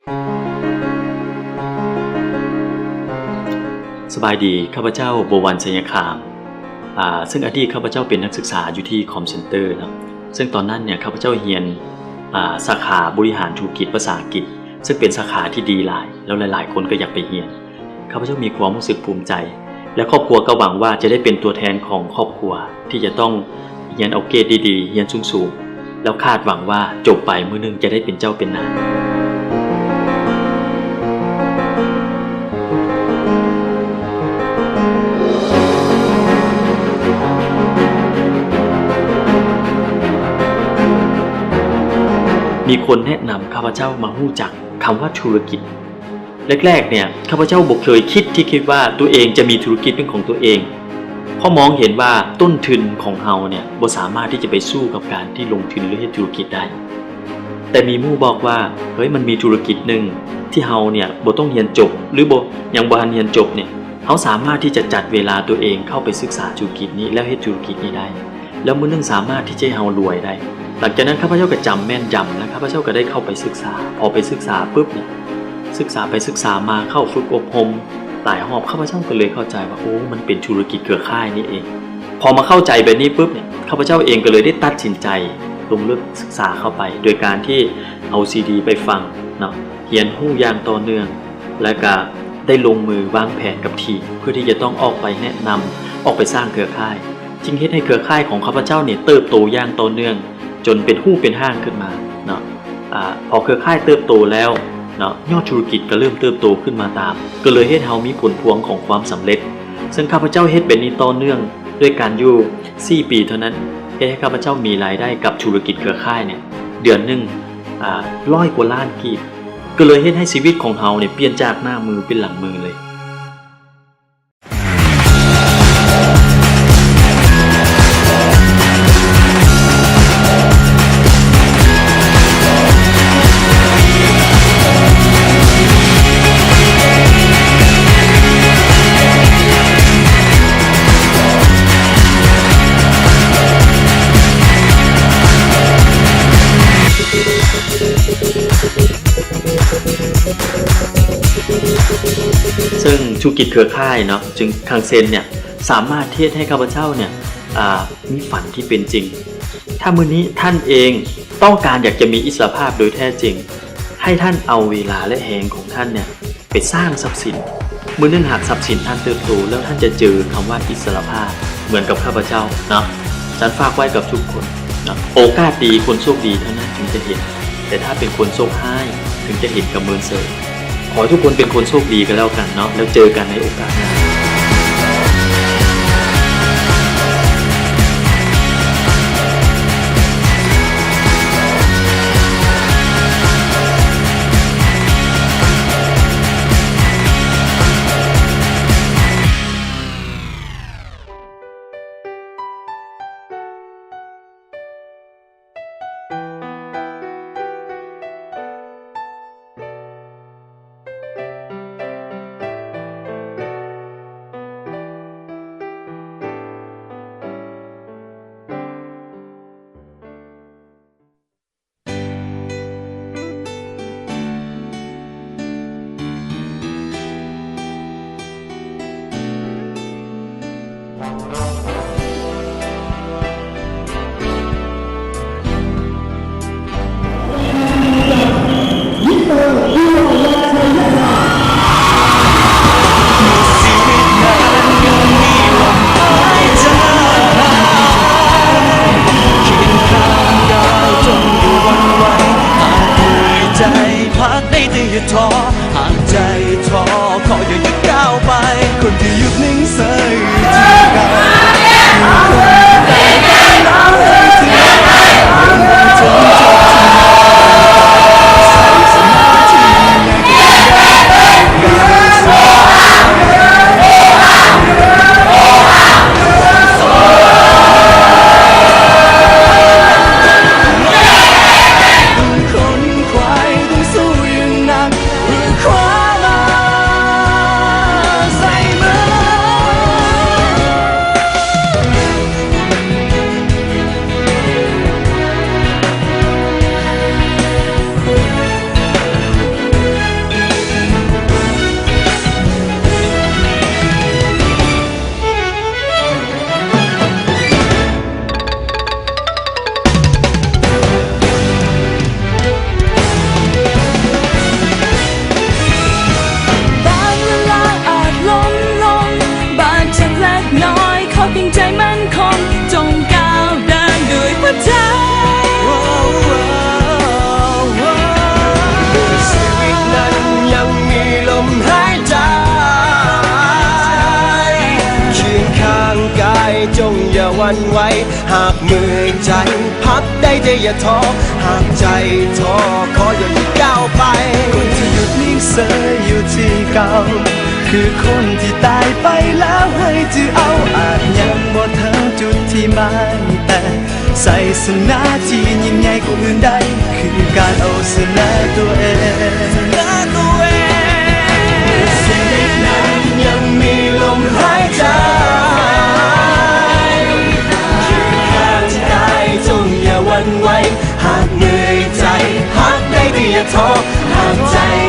ສະບາຍດີ, ຂ້າພະເຈົ້າ ບົວວັນ ໄຊຍະຄາມ ອາ ເຊິ່ງອະດີດຂ້າພະເຈົ້າເປັນນັກສຶກສາຢູ່ທີ່ຄອມເຊັນເຕີເນາະ, ເຊິ່ງຕອນນັ້ນເນຍ ຂ້າພະເຈົ້າຮຽນ ອາ ສາຂາບໍລິຫານທຸລະກິດພາສາອັງກິດ, ເຊິ່ງເປັນສາຂາທີ່ດີຫຼາຍ ແລ້ວຫຼາຍໆຄົນກໍຢາກໄປຮຽນ. ຂ້າພະເຈົ້າມີຄວາມຮູ້ສຶກພູມໃຈ ແລະ ຄອບຄົວກໍຫວັງວ່າຈະໄດ້ເປັນຕົວແທນຂອງຄອບຄົວທີ່ຈະຕ້ອງຮຽນເອົາເກຣດດີໆ, ຮຽນສູງໆ ແລ້ວຄາດຫວັງວ່າຈົບໄປມື້ໜຶ່ງຈະໄດ້ເປັນເຈົ້າເປັນນາຍ. ມີຄົນແນະນຳຂ້າພະເຈົ້າມາຮູ້ຈັກຄຳວ່າທຸລະກິດ. ແລກໆ ເນຍ ຂ້າພະເຈົ້າບໍ່ເຄີຍຄິດທີ່ຄິດວ່າຕົວເອງຈະມີທຸລະກິດເປັນຂອງຕົວເອງ, ເພາະມອງເຫັນວ່າຕົ້ນທຶນຂອງເຮົາເນຍບໍ່ສາມາດທີ່ຈະໄປສູ້ກັບການທີ່ລົງທຶນ ຫຼື ເຮັດທຸລະກິດໄດ້. ແຕ່ມີໝູ່ບອກວ່າ, ເຮີ້ຍ, ມັນມີທຸລະກິດໜຶ່ງທີ່ເຮົາເນຍບໍ່ຕ້ອງຮຽນຈົບ ຫຼື ບໍ່, ຍັງບໍ່ທັນຮຽນຈົບເນຍ, ເຮົາສາມາດທີ່ຈະຈັດເວລາຕົວເອງເຂົ້າໄປສຶກສາທຸລະກິດນີ້ ແລ້ວເຮັດທຸລະກິດນີ້ໄດ້. ແລ້ວມື້ໜຶ່ງສາມາດທີ່ຈະໃຫ້ເຮົາລວຍໄດ້. ຫຼັງຈາກນັ້ນຂ້າພະເຈົ້າກໍຈຳແມ່ນຢຳ ແລະ ຂ້າພະເຈົ້າກໍໄດ້ເຂົ້າໄປສຶກສາ. ພໍໄປສຶກສາປຶບເນຍ, ສຶກສາໄປສຶກສາມາ ເຂົ້າຝຶກອົບຮົມຫຼາຍຮອບ, ຂ້າພະເຈົ້າກໍເລີຍເຂົ້າໃຈວ່າ, ໂອ້, ມັນເປັນທຸລະກິດເຄືອຂ່າຍນີ້ເອງ. ພໍມາເຂົ້າໃຈແບບນີ້ປຶບເນຍ, ຂ້າພະເຈົ້າເອງກໍເລີຍໄດ້ຕັດສິນໃຈລົງເລິກສຶກສາເຂົ້າໄປ ໂດຍການທີ່ເອົາຊີດີໄປຟັງເນາະ, ຮຽນຮູ້ຢ່າງຕໍ່ເນື່ອງ ແລະ ກະໄດ້ລົງມືວາງແຜນກັບທີມ ເພື່ອທີ່ຈະຕ້ອງອອກໄປແນະນຳ, ອອກໄປສ້າງເຄືອຂ່າຍ, ຈຶ່ງເຮັດໃຫ້ເຄືອຂ່າຍຂອງຂ້າພະເຈົ້ານີ້ເຕີບໂຕຢ່າງຕໍ່ເນື່ອງ ຈົນເປັນຮູບເປັນຮ່າງຂຶ້ນມາເນາະ. ອາ ພໍເຄືອຂ່າຍເຕີບໂຕແລ້ວເນາະ, ຍອດທຸລະກິດກໍເລີ່ມເຕີບໂຕຂຶ້ນມາຕາມ, ກໍເລີຍເຮັດໃຫ້ເຮົາມີຜົນພວງຂອງຄວາມສຳເລັດ. ເຊິ່ງຂ້າພະເຈົ້າເຮັດແບບນີ້ຕໍ່ເນື່ອງດ້ວຍກັນຢູ່ສີ່ປີເທົ່ານັ້ນ, ເຮັດໃຫ້ຂ້າພະເຈົ້າມີລາຍໄດ້ກັບທຸລະກິດເຄືອຂ່າຍເນຍ ເດືອນໜຶ່ງ ອາ ຮ້ອຍກວ່າລ້ານກີບ. ກໍເລີຍເຮັດໃຫ້ຊີວິດຂອງເຮົານີ້ປ່ຽນຈາກໜ້າມືເປັນຫຼັງມືເລີຍ. ເຊິ່ງທຸລະກິດເຄືອຂ່າຍເນາະ, ຈຶ່ງຄັງເຊັນເນຍ ສາມາດເຮັດໃຫ້ຂ້າພະເຈົ້າເນຍ ອາ ມີຝັນທີ່ເປັນຈິງ. ຖ້າມື້ນີ້ທ່ານເອງຕ້ອງການຢາກຈະມີອິດສະຫຼະພາບໂດຍແທ້ຈິງ, ໃຫ້ທ່ານເອົາເວລາ ແລະ ແຮງຂອງທ່ານເນຍ ໄປສ້າງຊັບສິນ. ມື້ໜຶ່ງຫາກຊັບສິນທ່ານເຕີບໂຕແລ້ວ, ທ່ານຈະເຈີຄຳວ່າອິດສະຫຼະພາບເໝືອນກັບຂ້າພະເຈົ້າເນາະ. ສັນຝາກໄວ້ກັບທຸກຄົນເນາະ, ໂອກາດດີ, ຄົນໂຊກດີເທົ່ານັ້ນເຖິງຈະເຫັນ, ແຕ່ຖ້າເປັນຄົນໂຊກຮ້າຍເຖິງຈະເຫັນກຳເມີນເສີຍ. ຂໍໃຫ້ທຸກຄົນເປັນຄົນໂຊກດີກັນແລ້ວກັນເນາະ, ແລ້ວເຈີກັນໃນໂອກາດໜ້າ. ຫວັ່ນໄຫວ ຫາກເມື່ອຍໃຈ ພັກໄດ້ແຕ່ຢ່າທໍ້ ຫາກໃຈທໍ້ ຂໍຢ່າຄິດກ້າວໄປ. ຄົນທີ່ຢຸດນິ່ງເຊີຍຢູ່ທີ່ເກົ່າ ຄືຄົນທີ່ຕາຍໄປແລ້ວໃຫ້ຈື່ເອົາ ອາດຍັງບໍ່ເຖິງຈຸດທີ່ໝາຍ ແຕ່ໄຊຊະນະທີ່ຍິ່ງໃຫຍ່ກວ່າອື່ນໃດ ຄືການເອົາຊະນະຕົວເອງ. ສຽງເດັກນັ້ນຍັງມີລົມຫາຍໃຈ ຢູ່ຂ້າງກາຍ ຈົ່ງຢ່າຫວັ່ນໄຫວ ຫາກເມື່ອຍໃຈ ຫາກໄດ້ເກຍທໍ້ ຫາກໃຈ